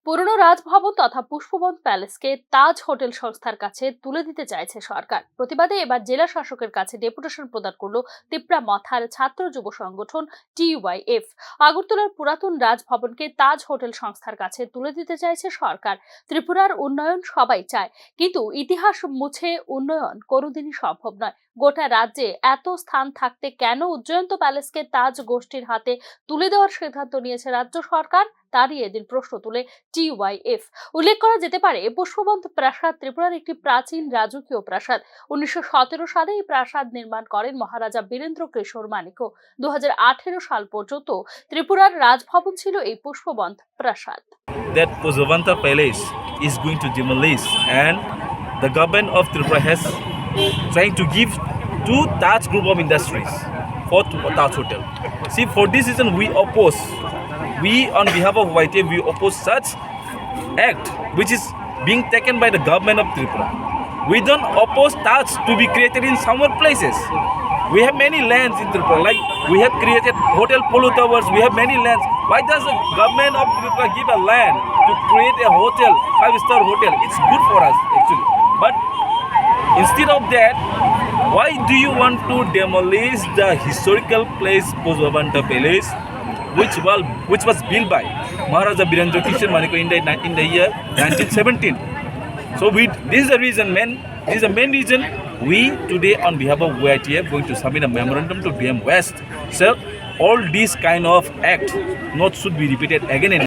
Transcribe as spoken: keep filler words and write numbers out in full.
পুরনো রাজভবন তথা পুষ্পবন প্যালেসকে তাজ হোটেল সংস্থার কাছে তুলে দিতে চাইছে সরকার। প্রতিবাদে এবার জেলা শাসকের কাছে ডেপুটেশন প্রদান করল তিপ্রা মথার ছাত্র যুব সংগঠন টিওয়াইএফ। আগরতলার পুরাতন রাজভবনকে তাজ হোটেল সংস্থার কাছে তুলে দিতে চাইছে সরকার। ত্রিপুরার উন্নয়ন সবাই চায়, কিন্তু ইতিহাস মুছে উন্নয়ন কোনোদিনই সম্ভব নয়। গোটা রাজ্যে এত স্থান থাকতে কেন উজ্জয়ন্ত প্যালেসকে তাজ গোষ্ঠীর হাতে তুলে দেওয়ার সিদ্ধান্ত নিয়েছে রাজ্য সরকার, তা নিয়ে এদিন প্রশ্ন তুলে টিওয়াইএফ। উল্লেখ করা যেতে পারে, পুষ্পবন্ত প্রাসাদ ত্রিপুরার একটি প্রাচীন রাজকীয় প্রাসাদ। উনিশশো সতেরো সালে এই প্রাসাদ নির্মাণ করেন মহারাজা বীরেন্দ্র কিশোর মাণিক্য। দু হাজার আঠেরো সাল পর্যন্ত ত্রিপুরার রাজভবন ছিল এই পুষ্পবন্ত প্রাসাদ। That Pujabanta Palace is going to demolish, and the government of Tripura has trying to give to Taj Group of Industries for Taj Hotel. See, for this reason we oppose. We, on behalf of Y T F, we oppose such act which is being taken by the government of Tripura. We don't oppose Taj to be created in somewhere places. We have many lands in Tripura, like we have created Hotel Polo Towers, we have many lands. Why does the government of Tripura give a land to create a hotel, five-star hotel? It's good for us actually. But instead of that, why do you want to demolish the historical place Pujabanta Palace, which was, which was built by Maharaja Birendra Kishore Manikya in the, in the year nineteen seventeen? So we, this is the reason, man, this is the main reason we today on behalf of Y T F going to submit a memorandum to D M West. Sir, all these kind of act not should be repeated again and